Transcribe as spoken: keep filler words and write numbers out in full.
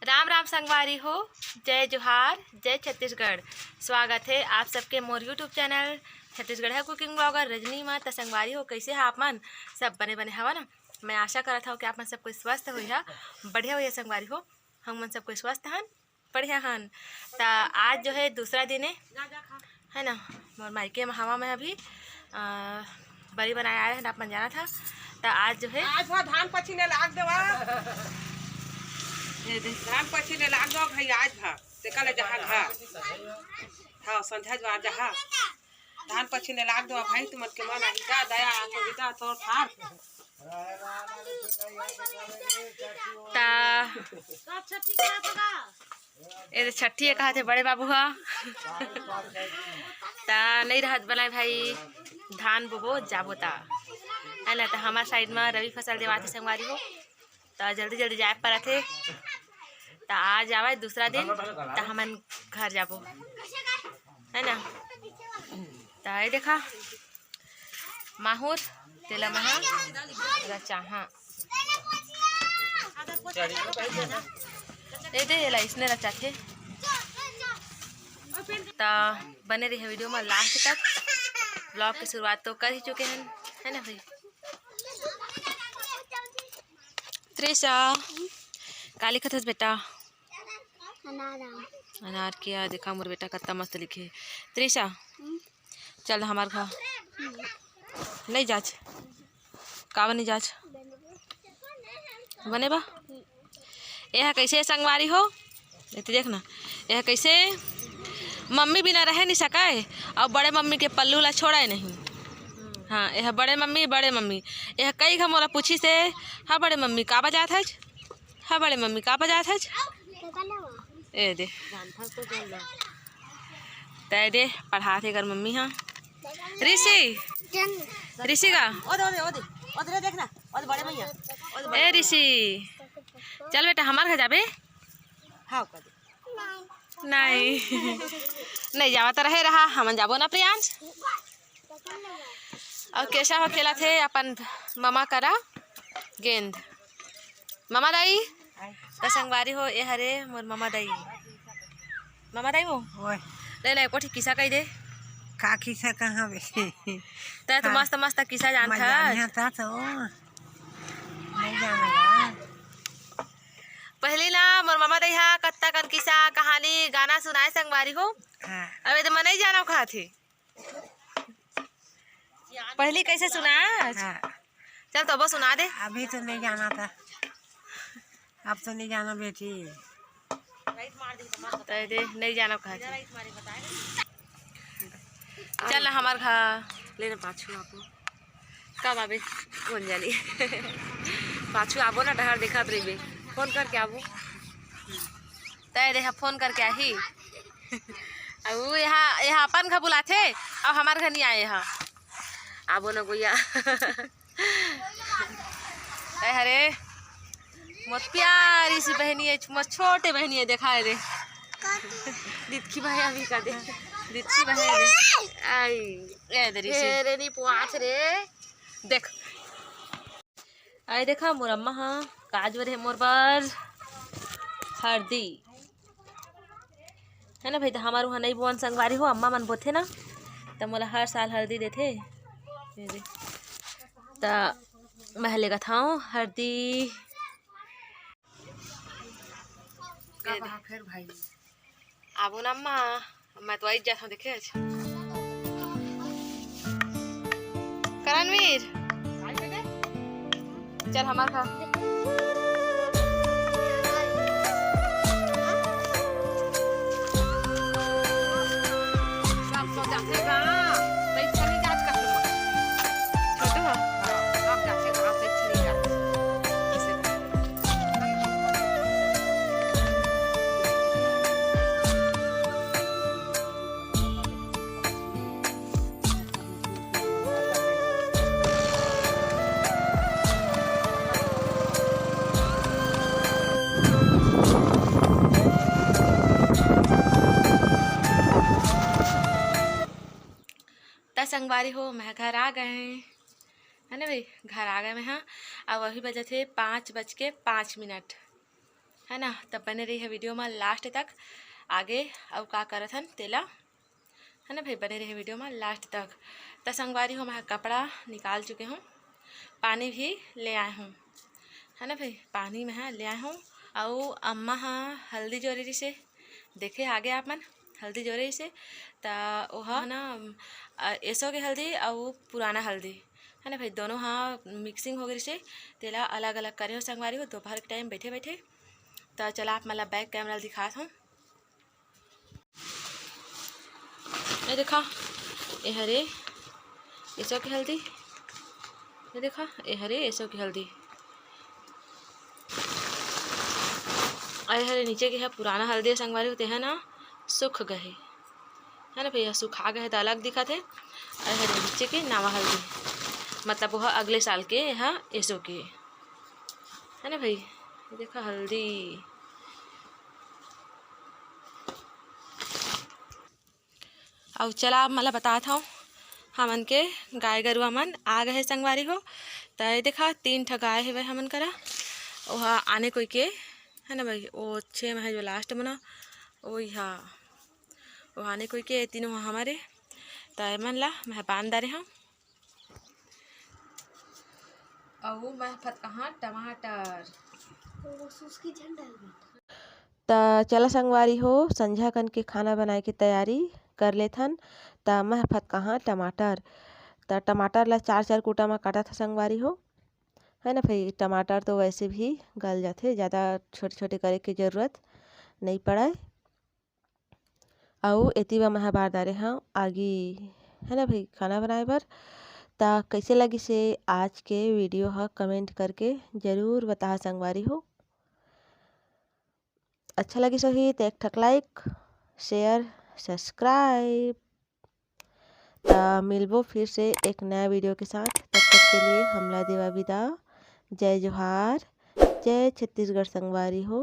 राम राम संगवारी हो, जय जोहार, जय छत्तीसगढ़। स्वागत हे आप सबके मोर YouTube चैनल छत्तीसगढ़िया कुकिंग ब्लॉगर रजनी म। त संगवारी हो, कइसे हा आप मन? सब बने बने हवा ना? मैं आशा करत हव कि आप मन सब कोई स्वस्थ होइहा, बढ़िया होइहा संगवारी हो। हम मन सब कोई स्वस्थ हन, बढ़िया हन। त आज जो है दूसरा दिन है, है ना? मोर मायके म हवा मैं अभी, अ, बरी बनाए आए हैं, आप मन जानत हा। त आज जो है आज भा धान पछीने लाग देवा। ये दे। धान पछीने लाग देवा भाई, आज भा। तेका ले जहाँ घर। हाँ, संध्या जवार जहाँ। धान पछीने लाग देवा भाई, तुमन के मन आही का दया, तो बिता थोर थार। त सब छठी करत हगा। ए दे छठी ए कहा थे बड़े बाबू हा। त नहीं रहत बनाए भाई, धान बोबो जाबो त, है ना? त हमार साइड में रबी फसल देवाथे संगवारी हो, त जल्दी जल्दी जाए परत हे। त आज आवे दूसरा दिन, त हमन घर जाबो, है ना? त ये देखा माहुर तेला महा रचा, हाँ। ए दे, एला इसने रचाथे। त बने रहिए वीडियो में लास्ट तक। ब्लॉग की शुरुआत तो कर ही चुके हैं, है ना भाई? त्रिशा, का लिखत हस बेटा? अनार। अनार के, आ देखा मोर बेटा कत्ता मस्त लिखे। त्रिशा, हम्म। चल हमार घर। नहीं जाच। का बनी जाच? बने बा? एहा कैसे संगवारी हो? एती देख ना, एहा कैसे मम्मी बिना रहे नहीं सकाए, और बड़े मम्मी के पल्लू ला छोड़ाए नहीं। हाँ, एहा बड़े मम्मी, बड़े मम्मी। एहा कई घा मोला पूछी से, "हाँ बड़े मम्मी, का बजात हच? हाँ बड़े मम्मी, का बजात हच?" ए दे। तय दे, पढ़ात हे कर मम्मी हा। ऋषि, ऋषि का? ओदे, ओदे, ओदे, ओदे रे देखना, ओदे बड़े भैया, ओदे बड़े ए ऋषि, चल बेटा, हमार घर जाबे? हाँ, कर दे। नहीं। नहीं जावा त रहे रहा, हमन जाबो ना प्रियांश। और केशव ह खेलत हे अपन ममा करा गेंद। ममा दाई, त संगवारी हो, ए हरे मोर ममा दाई। ममा दाई वो? ओए। ले, ले, कोठी किस्सा कही दे। का किस्सा कहाँ बे? तै तो हाँ। मस्त, मस्त किस्सा जानत मैं हस। जानत तो। नहीं जानेगा। पहली ना, मोर ममा दाई हा कत्ता कन किस्सा, कहानी, गाना सुनाए संगवारी हो। हाँ। अब ये तो मैं नहीं जाना कहा थे। पहली कैसे सुना? हाँ। चल तो अब सुना दे। अभी तो नहीं जाना था, अब तो नहीं जाना बेटी। तय दे, नहीं जाना कहा थी। चल ना हमार घर। लेना पाछू आपो। कब आबे? कौन जानी। पाछू आबो ना, डहर देखत रहिबे। फोन करके आबो। तय दे, फोन करके आही। अब वो यहाँ, यहाँ अपन घर बुलाथे, अब हमार घर नहीं आए हा। आबो ना गोइया। ए हरे, मोर प्यारी सी बहनी है, मोर छोटे बहनी है, देखा है रे। दितकी भाई अभी का दे। दितकी भाई रे। आई। ए दे रे सी। रे नी पुआथ रे। देख। आई देखा मोर अम्मा हा काज बर है मोर बर हरदी। है ना भाई, त हमार उहाँ नहीं बोन संगवारी हो, अम्मा मन बोथे ना, त मोला हर साल हरदी देथे। ये दे। त मैं लेगत हव हरदी। ये दे। फिर भाई। आबो ना अम्मा, मैं तो आई जात हूँ, देखे आज। करणवीर, चल हमार घर। सब तो जाते बा, मैं चली जात कर लूँ। छोटू हो? हाँ, सब जाते बा, मैं चली जात। त संगवारी हो, मैं घर आ गए, है ना भाई, घर आ गए मैं, हाँ। अब अभी बजत हे पाँच बज के पाँच मिनट। है ना। त बने रहिहा video म last तक, आगे अउ का करत हन तेला, है ना भाई, बने रहिहा video म last तक। त संगवारी हो, मैं कपड़ा निकाल चुके हूँ, पानी भी ले आए हूँ, है ना भाई, पानी मैं ले आए हूँ। अउ अम्मा ह हल्दी जोरे रिसे, देखे आगे आप मन, हल्दी जोरे रिसे, त ओहा ना, अ, एसो के हल्दी अउ पुराना हल्दी, है ना भाई, दोनों ह mixing हो गे रिसे, तेला अलग अलग करे हो संगवारी हो, दोपहर के time बैठे बैठे। त चला आप मन ला back camera दिखात हूँ। ये देखा, ये हरे एसो के हल्दी, ये देखा, ये हरे एसो के हल्दी, अउ ये हरे नीचे के ह पुराना हल्दी संगवारी हो, तेहा ना सूख गए हे, है ना भैया, सुखा गए हे त अलग दिखत हे। अउ ये हरे नीचे के नवा हल्दी, मतलब वो ह अगले साल के, ये ह एसो के, है ना भाई। ये देखा हल्दी। अउ चला, अब मोला बतात हव, हमन के गाय गरुवा मन आ गए हे संगवारी हो। त ये देखा, तीन ठा गाय हेवय हमन करा, ओहा आने कोई के, है ना भाई, वो छे में है जो last में ना, वही हा, वो आने कोई के, तीनों हा हमरे। त एमन ला मैं बांध डारे हव। अउ मैं फतकहा टमाटर। वो सुस्की झन डाल बेटा। त चला संगवारी हो, संझा कन के खाना बनाए के तैयारी कर लेथन। त मैं फतकहा टमाटर, त टमाटर ला चार चार कूटा म काटत ह संगवारी हो, है ना भाई। टमाटर तो वैसे भी गल जाथे, ज़्यादा छोटे छोटे करे के जरूरत नहीं पड़े। अउ एती बर मैं ह बार डारे हव आगी, है ना भाई, खाना बनाए बर। त कैसे लगिस हे आज के video ह, comment करके जरूर बताहा संगवारी हो। अच्छा लगिस होही त एक ठक like, share, subscribe। त मिलबो फिर से एक नया video के साथ, तब तक के लिए हमला देवा विदा। जय जोहार, जय छत्तीसगढ़ संगवारी हो।